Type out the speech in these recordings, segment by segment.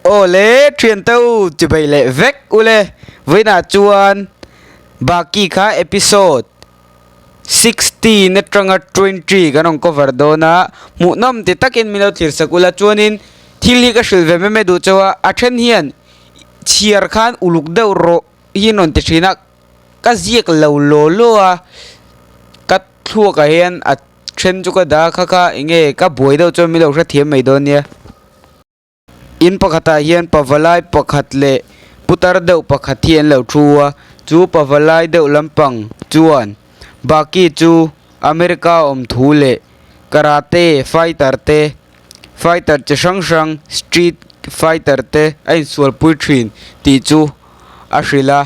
Aw le thiante u chibai leh vek ule vawiinah chuan baki kha episode 16 atanga 20 kan rawn cover dawn a hmuhnawm ti takin min lo thlir sak ula chuanin thil hi ka hrilh ve mai mai duh chauh a a then hian chhiar khan uluk deuh rawh hi an rawn ti thin a ka ziak lo law law a ka thluakah hian a then chu ka dah a kha kha eng nge ka buai deuh chuan min lo hrethiam mai dawn nia. In pakhatah hian pavalai pakhat leh putar deuh pakhat hi an lo thu a chu pavalai deuh lampang chuan baki chu America awm thu leh karate fighter te fighter chi hrang hrang street fighter te a insual pui thin tih chu a hrilh a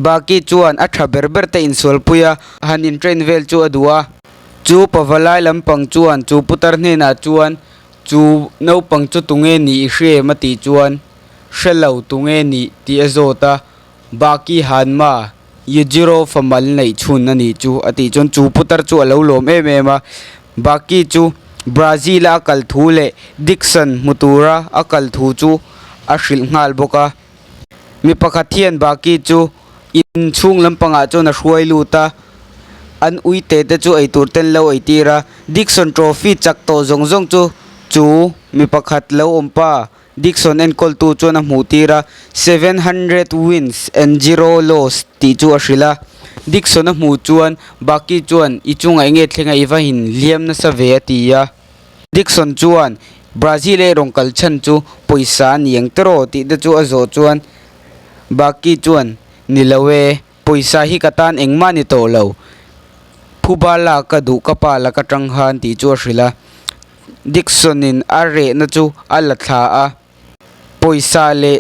baki chuan a tha ber ber te insual pui a han in train vel chu a duh a chu pavalai lampang chuan chu putar hnenah chuan. Chu naupang chu tunge nih i hria em a tih chuan hre lo tunge nih tih a zawt a, Baki Hanma, Yujiro fa mal neih chhun a nih chu a tih chuan chu putar chu a lo lawm em em a, Baki chu Brazil a a kal thu leh Dixon hmu tura a kal thu chu a hrilh nghal bawk a. Mi pakhat hian Baki chu inchhung lampangah chuan a hruai lut a, an uite te chu eitur te an lo eitir a, Dixon trophy chak tawh zawng zawng chu chu mi pakhat lo awm pa Dixon enkawltu chuan a hmuh tir a, 700 wins and zero loss tih chu a hrilh a, Dixon a hmuh chuan Baki chuan i chungah enge thleng a i va inhliam nasa ve a ti a. Dixon chuan Brazil a rawn kal chhan chu pawisa a ni ang tiraw tih te chu a zawh chuan Baki chuan Ni lo e, pawisa hi ka tan engmah ni tawh lo. Phuba lak ka duh ka pa lak atang khan tih chu a hrilh a. Dixon in a rehna chu a la thla a, pawisa leh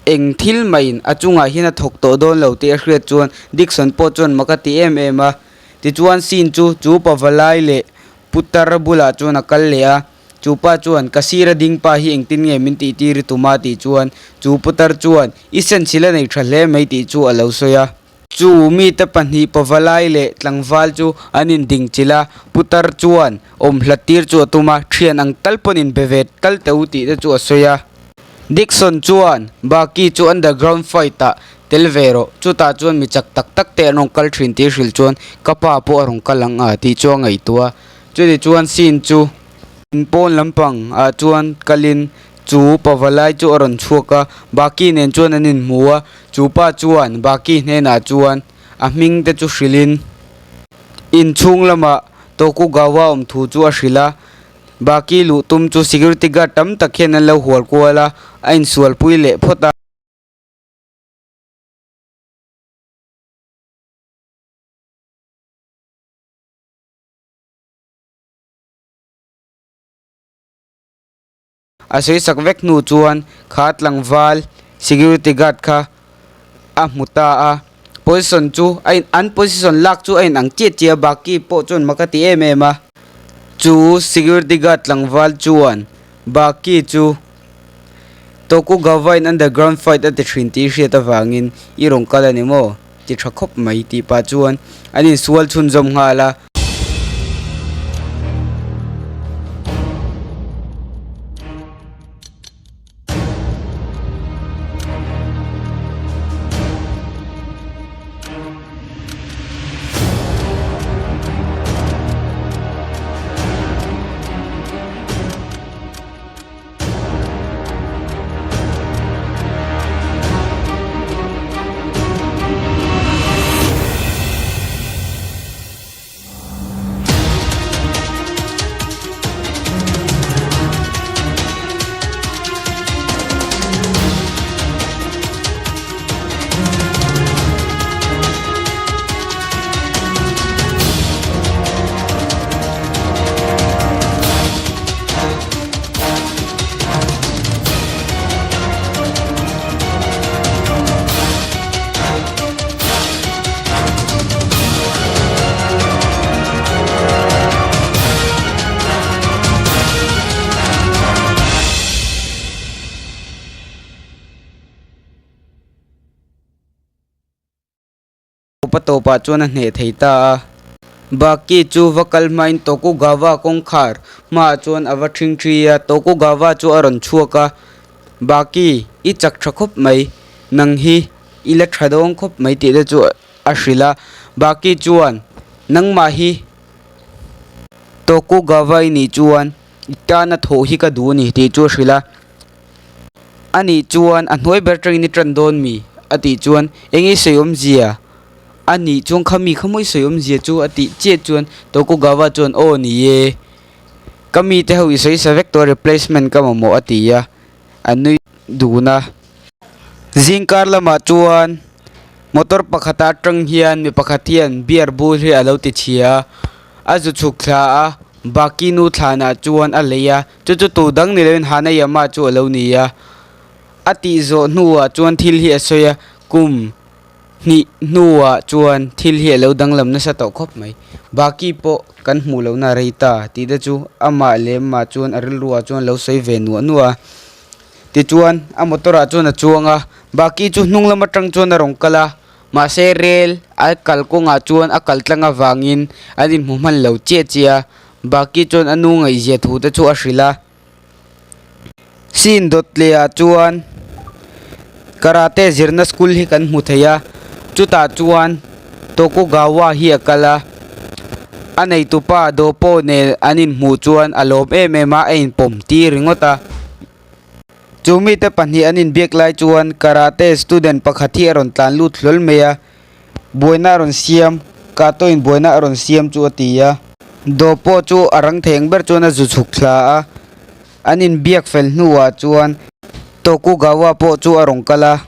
eng thil maiin a chungah hian a thawk tawh dawn lo tih a hriat chuan Dixon pawh chuan mak a ti em em a. Tichuan scene chu chu pavalai leh Putar bulah chuan a kal leh a, chu pa chuan, Ka sir a ding pa hi engtin nge min tih tir i tum a? tih chuan chu putar chuan, I senchil a nei tha hle mai tih chu a lo sawi a. Chu mite pahnih pavalai leh tlangval chu an indingchilh a, putar chuan awm hlat tir chu a tum a, thian ang tal pawn inbe ve tal teh u tih te chu a sawi a. Dixon chuan, Baki chu underground fight ah tel ve rawh, chutah chuan mi chak tak tak te an rawn kal thin tih hrilh chuan ka pa pawh a rawn kal ang a tih chu a ngaihtuah a. Chutih chuan scene chu in pawn lampang ah chuan kalin chu pavalai chu a rawn chhuak a, Baki nen chuan an inhmu a, chu pa chuan Baki hnenah chuan a hming te chu hrilhin inchhung lamah Tokugawa awm thu chu a hrilh a. Baki luh tum chu security guard tam tak hian an lo hual kual a, a insual pui leh phawt a. A sawi sak vek hnu chuan kha tlangval security guard kha a hmu ta a, position chu a in an position lak chu a in ang chiah chiah a Baki pawh chuan mak a ti em em a, chu security guard tlangval chuan Baki chu Tokugawa in underground fight a ti thin tih hriat avangin i rawn kal a ni maw? Ti tha khawp mai tih pah chuan an insual chhunzawm nghal a. Tawpa tawpah chuan a hneh thei ta a. Baki chu va kal hmain Tokugawa kawngkhar hmaah chuan a va ṭhingṭhi a, Tokugawa chu a rawn chhuak a. Baki, i chak tha khawp mai, nang hi i la tha dawng khawp mai tih te chu a hrilh a. Baki chuan, Nangmah hi Tokugawa i nih chuan i tana thawh hi ka duh a ni tih chu a hrilh a. A nih chuan a hnuai ber atangin i tan dawn mi? a tih chuan, Eng i sawi awmzia? A nih chuan kha mi kha maw i sawi awmzia chu? a tih chiah chuan Tokugawa chuan, Aw ni e, ka mite ho i sawi sa vek tawh a replacement ka mamawh a ti a, a nui dun a. Zingkar lamah chuan motor pakhat atang hian mi pakhat hian beer bur hi a lo ti chhia a, a zu chhuk thla a, Baki nu thlanah chuan a lei a, chu chu tu dang ni loin Hanayama chu a lo ni a. A tih zawh hnuah chuan thil hi a sawi a, kum hnih hnuah chuan thil hi a lo danglam nasa tawh khawp mai. Baki pawh kan hmuh lohna a rei ta tih te chu amah leh amah chuan a rilruah chuan a lo sawi ve nuah nuah a. Tichuan a motor ah chuan a chuang a, Baki chu hnung lam atang chuan a rawn kal a, mahse rel a kal kawngah chuan a kal tlang avangin an inhmu hman lo chiah chiah a, Baki chuan a nu ngaihzia thu te chu a hrilh a. Scene dawt leh ah chuan karate zirna school hi kan hmu thei a, chutah chuan Tokugawa hi a kal a, a neitupa Dawpaw nen an inhmuh chuan a lawm em em a, a inpawm tir ringawt a. Chu mite pahnih an inbiak lai chuan karate student pakhat hi a rawn tlan lut hlawl mai a, buaina a rawn siam, Kato-in buaina a rawn siam chu a ti a. Dawpaw chu a rang thei ang ber chuan a zu chhuk thla a, an inbiak fel hnuah chuan Tokugawa pawh chu a rawn kal a.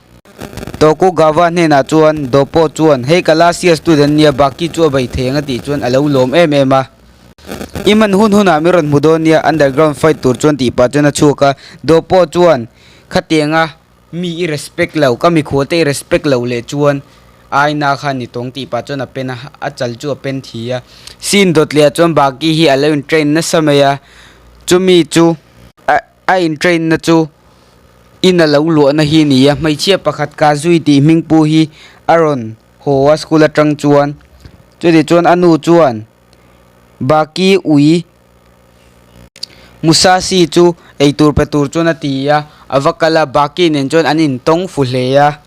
Tokugawa hnenah chuan Dawpaw chuan, Hei ka last year student nia, Baki chu a bei thei ang a tih chuan a lo lawm em em a. I hman hun hunah min rawn hmu dawn nia, underground fight tur chuan tih pah chuan a chhuak a. Dawpaw chuan, Khatianga mi i respect lo, ka mikhual te i respect lo leh chuan aina kha ni tawng tih pah chuan a pen a, a chal chu a pen thi a. Scene dawt leh ah chuan Baki hi a lo in train nasa mai a, chumi chu a in train na chu in a lo luahna hi a ni a, hmeichhia pakhat Kazui tih hming pu hi a rawn haw a school atang chuan, chutih chuan a nu chuan Baki ui Musashi chu eitur pe tur chuan a ti a, a va kal a, Baki nen chuan an intawng fu hle a.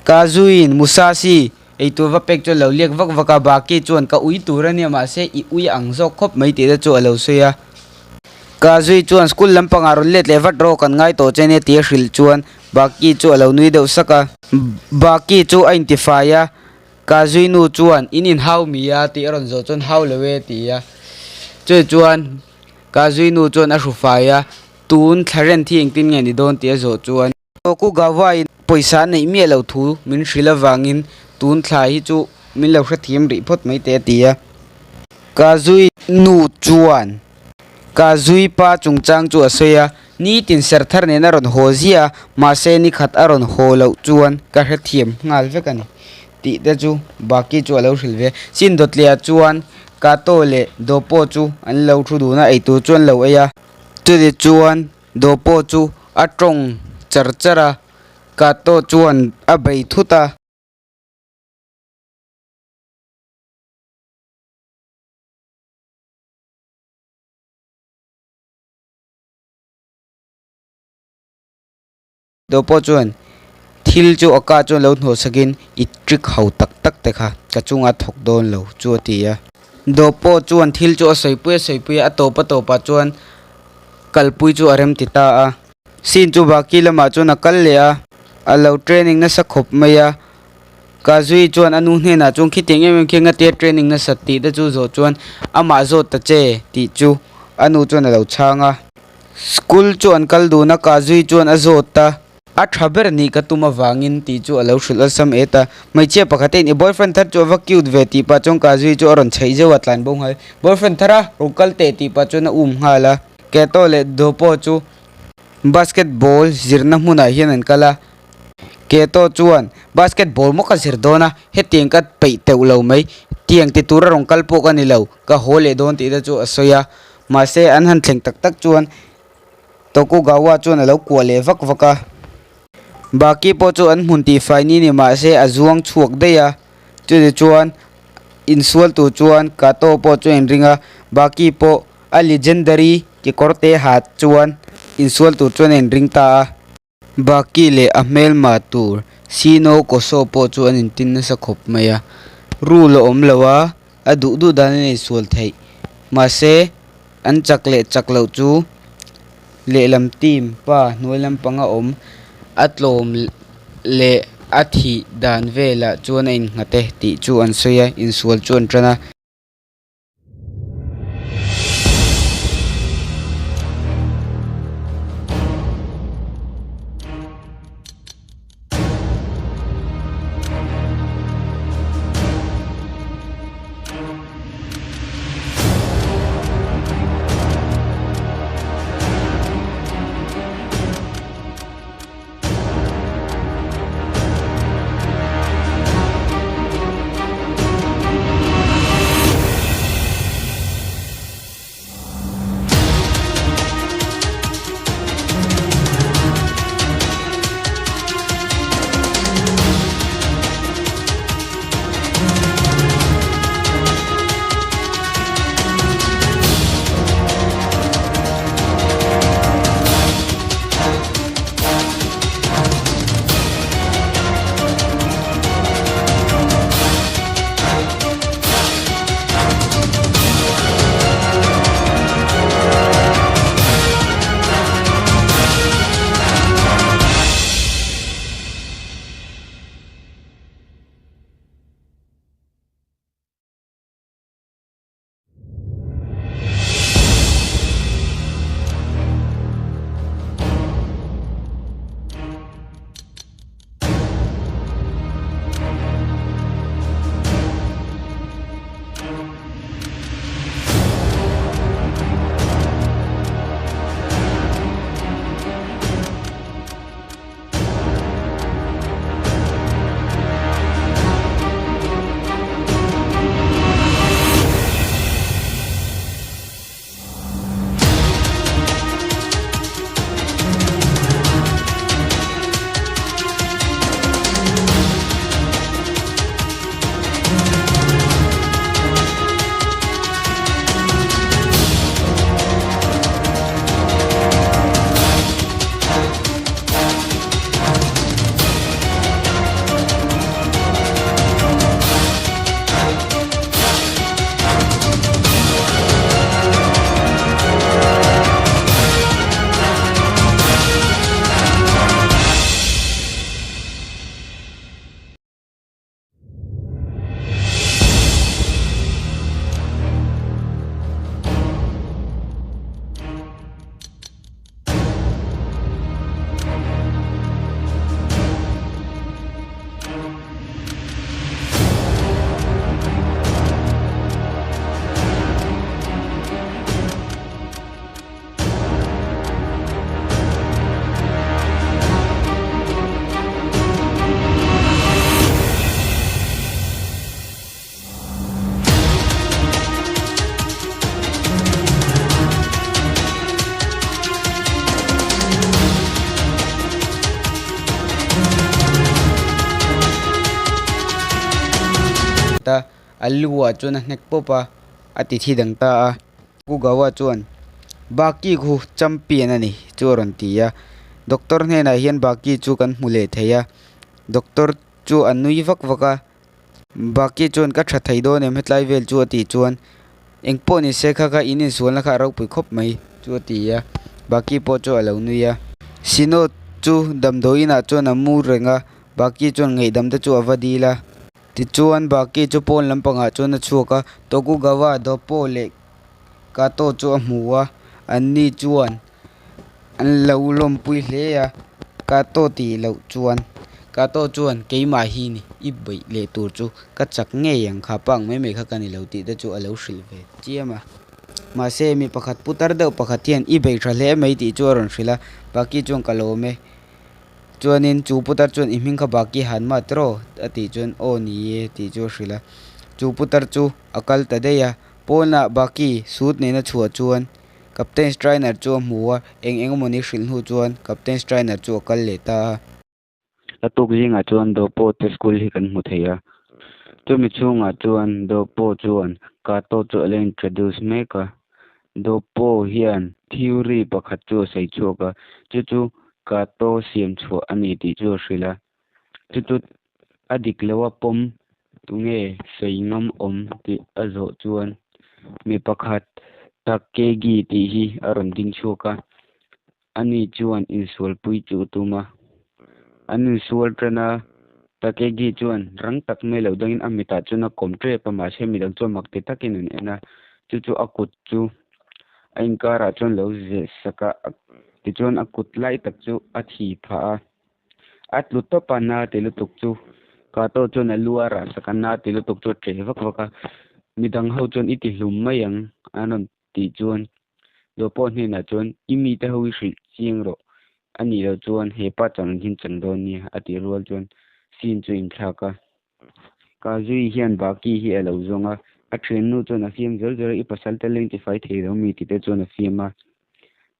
Kazuiin Musashi eitur va pek chuan lo liak vak vak a, Baki chuan ka ui tur a nia mahse i ui ang zawk khawp mai tih te chu a lo sawi a. Kazui chuan school lampangah rawn let leh vat rawh kan ngai tawh che nia tih a hrilh chuan Baki chu a lo nui deuh sak a. Baki chu a intifai a, Kazui nu chuan in inhau mi a tih a rawn zawh chuan hau lo e a ti a. Chutah chuan Kazui nu chuan a hru fai a, tun thla rent hi engtin nge ni dawn tih a zawh chuan. Tokugawa in pawisa a neih miah loh thu min hrilh avangin tun thla hi chu min lo hrethiam rih phawt mai teh a ti a. Kazui nu chuan Kazui pa chungchang chu a sawi a, nitin ser thar nen a rawn haw ziah a, mahse ni khat a rawn haw loh chuan ka hrethiam nghal vek a ni tih te chu Baki chu a lo hrilh ve. Chin dawtliah chuan Kato leh Dawpaw chu an lo thu dun a, eitur chu an lo ei a. Chutih chuan Dawpaw chu a tawng char char a, Kato chuan a bei thut a. Do pawh chuan thil chu a ka chuan lo hnawh sakin i trick ho tak tak te kha ka chunga thawk dawn lo chu a ti a. Do pawh chuan thil chu a sawipui a sawipui a, a tawp a tawpah chuan kalpui chu a rem ti ta a. Scene chu Baki lamah chuan a kal leh a, a lo training nasa khawp mai a. Kazui chuan a nu hnenah chuan khitiang em em khian ngatia training nasat tih te chu zawh chuan amah zawt ta che tih chu a nu chuan a lo chhang a. School chu an kal dun a, Kazui chuan a zawt a. A tha ber nih ka tum avangin tih chu a lo hrilh awlsam et a. Hmeichhia pakhat hian i boyfriend thar chu a va cute ve tih pah chuan Kazui chu a rawn chheih zeuh a, tlan bo nghal. Boyfriend thar a, rawn kal teh tih pah chuan a um nghal a. Keto leh Dopo chu basketball zirna hmunah hian an kal a. Keto chuan basketball maw ka zir dawn a, hetiang ka peih teuh lo mai, tiang ti tura rawn kal pawh ka ni lo, ka haw leh dawn tih te chu a sawi a. Mahse an han thleng tak tak chuan Tokugawa chuan a lo kuah leh vak vak a. Baki pawh chu an hmun tihfai ni ni mahse a zuang chhuak daih a, chutichuan insual tur chuan Kato pawh chu a inring a, Baki pawh a legendary kekawr te ha chuan. Insual tur chuan a inring ta a. Baki leh a hmelma tur Sino Koso pawh chu an intin nasa khawp mai a. Rule a awm lo a, a duh duh dan in a insual theih. Mahse, an chak leh chak loh chu lehlam team pa hnuai lampanga awm a tlawm leh a thih dan velah chuan a innghat e tih chu an sawi a, insual chu an tan a. Ta a lu ah chuan a hnek pawp a, a ti thi dang ta a. Kugawa chuan Baki khu champion a ni chu a rawn ti a. Doctor hnenah hian Baki chu kan hmu leh thei a, doctor chu a nui vak vak a. Baki chuan ka tha thei dawn em hetlai vel chu a tih chuan eng pawh ni se kha kha in insualna kha a ropui khawp mai chu a ti a, Baki pawh chu a lo nui a. Sino chu damdawi inah chuan a mu reng a, Baki chuan ngaihdam te chu a va dil a. Tichuan Baki chu pawn lampangah chuan a chhuak a, Tokugawa, Doppo leh Kato chu a hmu a, anni chuan an lo lawmpui hle a, Kato tih loh chuan Kato chuan keimah hi ni i beih leh tur chu ka chak ngei ang kha pa ang mai mai kha ka ni lo tih te chu a lo hrilh ve chiam a. Mahse mi pakhat putar deuh pakhat hian i beih tha hle mai tih chu a rawn hrilh a, Baki chuan ka lawm e. Chuanin chu putar chuan i hming kha Baki Hanma tiraw? a tih chuan aw ni e tih chu a hrilh a. Chu putar chu a kal ta daih a, pawnah Baki suit nena chhuah chuan Captain Strainer chu a hmu a, eng eng emawni hrilh hnu chuan Captain Strainer chu a kal leh ta a. A tuk zingah chuan Dopo te school hi kan hmu thei a, chumi chhungah chuan Dopo chuan Kato chu a la introduce mek a. Doppo hian theory pakhat chu a sawi chhuak a, chu chu Kato siam chhuah a ni tih chu a hrilh a. Chu chu a dik lo a pawm tunge sawi ngam awm tih a zawh chuan mi pakhat Takegi tih hi a rawn ding chhuak a, ani chuan insualpui chu a tum a. An insual tan a, Takegi chuan rang tak mai loh dangin a mitah chuan a kawm tep a, mahse midang chuan mak ti takin an en a, chu chu a kut chu a inkarah chuan lo zeh sak a, tichuan a kut lai tak chu a thi phah a. A tlu tawp a, na ti lutuk chu Kato chuan a lu a rah sak a, na ti lutuk chu a ṭe vak vak a, midang ho chuan i ti hlum mai ang an rawn tih chuan Dawpawh hnenah chuan i mite ho i hrilh chiang rawh, a nih loh chuan he pa chan ang hian chan dawn nia a tih rual chuan scene chu a inthlak a. Kazui hian Baki hi a lo zawng a, a thiannu chuan a fiam zel zel a, i pasal te leng tifai thei lo mi tih te chuan a fiam a.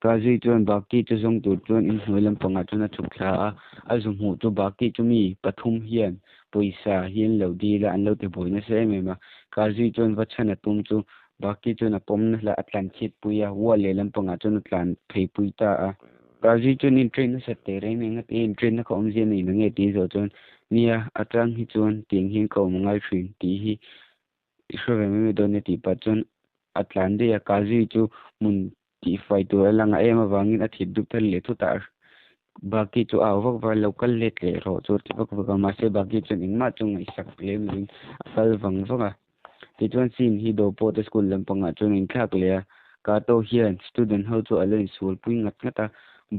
Kazui chuan Baki chu zawng tur chuan inhnuai lampangah chuan a chhuk thla a, a zu hmuh chu Baki chu mi pathum hian pawisa hi an lo dil a, an lo ti buai nasa em em a. Kazui chuan va chhan a tum chu Baki chuan a pawm nasa a tlan chhit pui a, wall leh lampangah chuan a tlan phei pui ta a. Kazi chuan in train nasa teh reng eng a ti a, in train na kha awmzia nei na nge tih zawh chuan nia a chang hi chuan tiang hian ka awm ngai thin tih hi i hre ve mai mai dawn nia tih pah chuan a tlan daih a, Kazi chu hmun tihfai tur a la ngah em avangin a thip dup thar leh thut a, Baki chu a au vak vak a, lo kal let leh rawh chu a ti vak vak a, mahse Baki chuan engmah chu ngaihsak lem lovin a kal vang vang a. Tichuan scene hi Dawpawh te school lampangah chuan a inthlak leh a, Kato hian student ho chu a la insualpui ngat ngat a,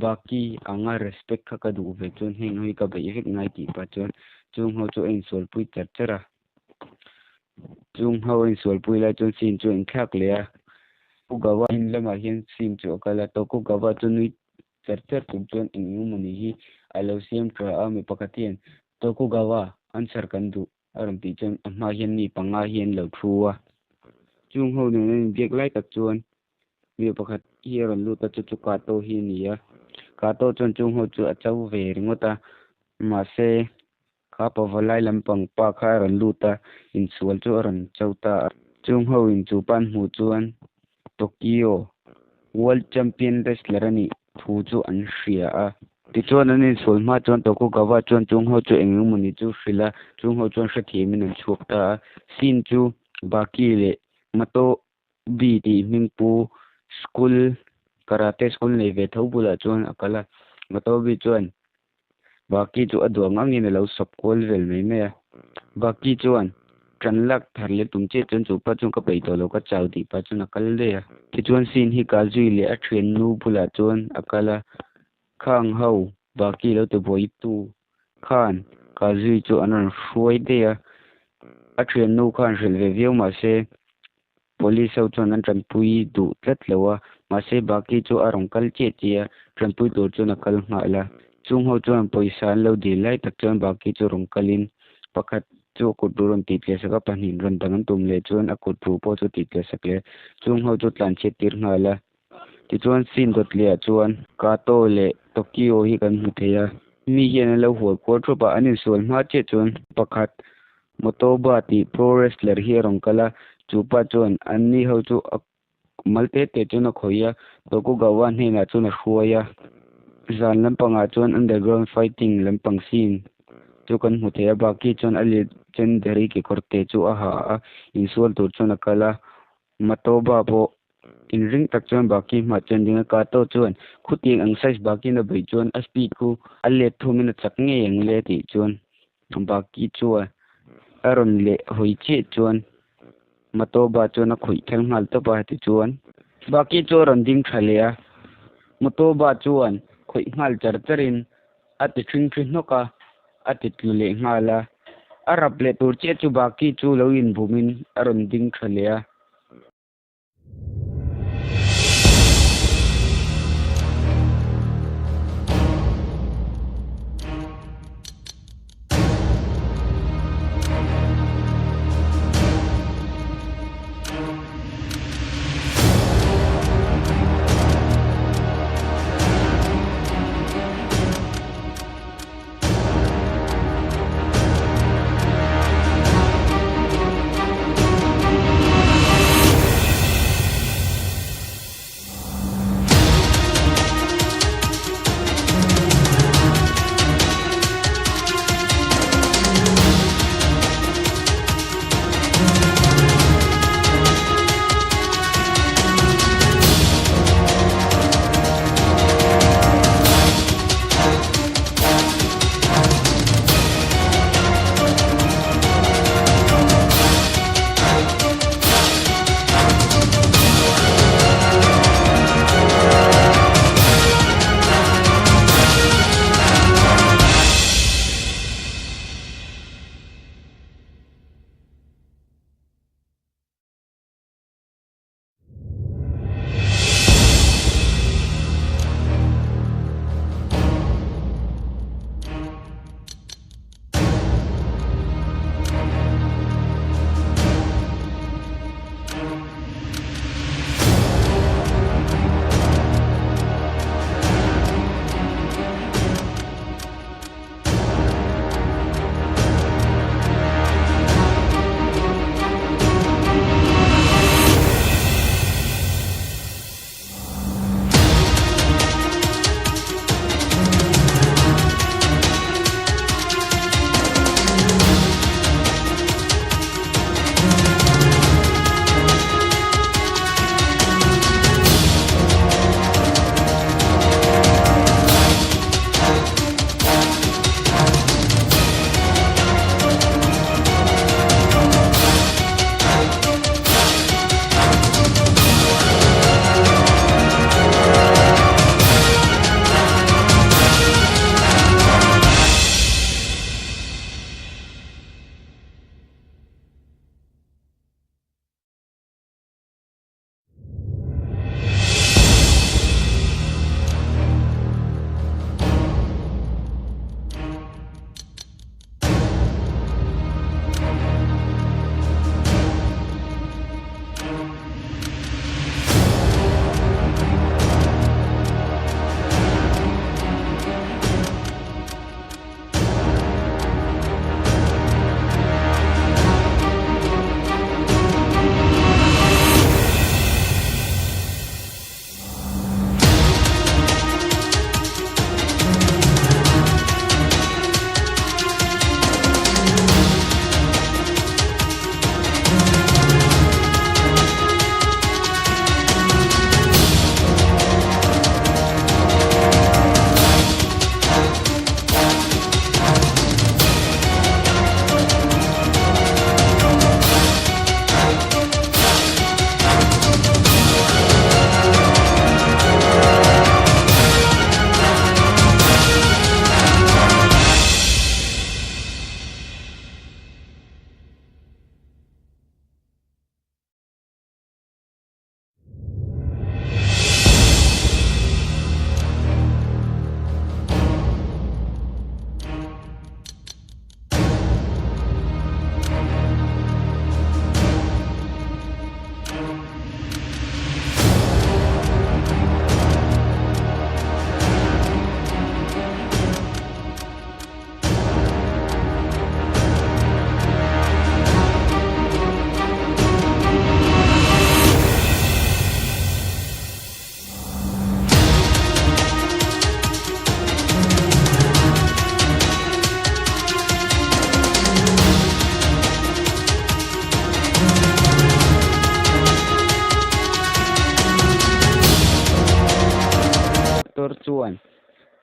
Baki anga respect kha ka duh ve chuan heng ho hi ka beih vek ngai tih pah chuan chung ho chu a insualpui char char a. Chung ho a insualpui lai chuan scene chu a inthlak leh a, Tokugawa in lamah hian scene chu a kal a, Tokugawa chu nui char char tur chuan eng eng emawni hi a lo siam tha a, mi pakhat hian Tokugawa answer kan duh A rawn tih chuan a hma hian mi panga hi an lo thu a, chung ho nen an inbiak lai tak chuan mi pakhat hi a rawn lut a, chu chu Kato hi a ni a, Kato chuan chung ho chu a cho ve ringawt a, mahse kha pavalai lampang pa kha a rawn lut a, insual chu a rawn cho ta a, chung ho in chu pa an hmuh chuan Tokyo World Champion Wrestler a nih thu chu an hria a. Tichuan an insual hma chuan Tokugawa chuan chung ho chu eng emawni chu hrilh a, chung ho chuan hrethiamin an chhuak ta a. Scene chu Baki leh Matobi tih hming pu school karate school nei ve tho bulah chuan a kal a. Matobi chuan Baki chu a duh ang angin a lo sawp kual vel mai mai a. Baki chuan ṭan lak thar leh tum chiah chuan chu pa chuan ka peih tawh lo ka chau tih pah chuan a kal daih a. Tichuan scene hi Kazui leh a ṭhiannu bulah chuan a kal a, khang ho Baki lo ti buai tu khan Kazui chu an rawn hruai daih a. A ṭhiannu khan hrilh ve viau mahse Police ho chuan an tanpui duh tlat lo a, mahse Baki chu a rawn kal chiah chiah a, tanpui tur chuan a kal nghal a. Chung ho chuan pawisa an lo dil lai tak chuan Baki chu rawn kalin pakhat chu a kut ruh rawn tih tliah sak a, pahnih rawn dang an tum leh chuan a kut ruh pawh chu tih tliah sak leh a, chung ho chu tlan chhiat tir nghal a. Tichuan scene dawt leh ah chuan Kato leh Tokyo hi kan hmu thei a, mi hian an lo hual kual thup a, an insual hma chiah chuan pakhat Motoba tih pro wrestler hi a rawn kal a, chu pa chuan anni ho chu a mal te te chuan a khawih a, Tokugawa hnenah chuan a hruai a. Zan lampangah chuan underground fighting lampang scene chu kan hmu thei a, Baki chuan a legendary kekawr te chu a ha a, insual tur chuan a kal a. Matoba pawh inring tak chuan Baki hmah chuan ding a, Kato chuan khutiang ang size Bakin a beih chuan a speed khu a let thumin a chak ngei ang le tih chuan Baki chuan a rawn leh hawi chiah chuan Matoba chuan a khawih thal nghal tawp a tichuan Baki chu a rawn ding tha leh a, Matoba chuan khawih nghal char charin a ti ṭhing ṭhi hnawk a, a ti tlu leh nghal a. A rap leh tur chiah chu Baki chu lo inbumin a rawn ding ṭha leh a.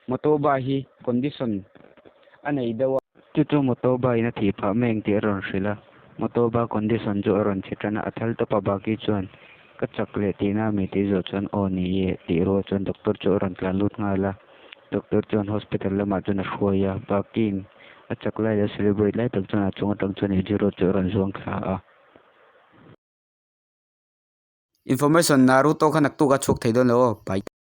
Motoba hi condition a nei deuh a. Chu chu Motoba in a thih phah mai ang tih a rawn hrilh a. Motoba condition chu a rawn chhe tan a, a thal tawp a Baki chuan ka chak leh tihna a mi tih zawh chuan aw ni e tih rual chuan doctor chu a rawn tlan lut nghal a. Doctor chuan hospital lamah chuan a hruai a, Baki'n a chak lai leh a celebrate lai tak chuan a chung atang chuan Ejiro chu a rawn zuang thla a. Information Naruto kha naktuk a chhuak thei dawn lo aw, bye.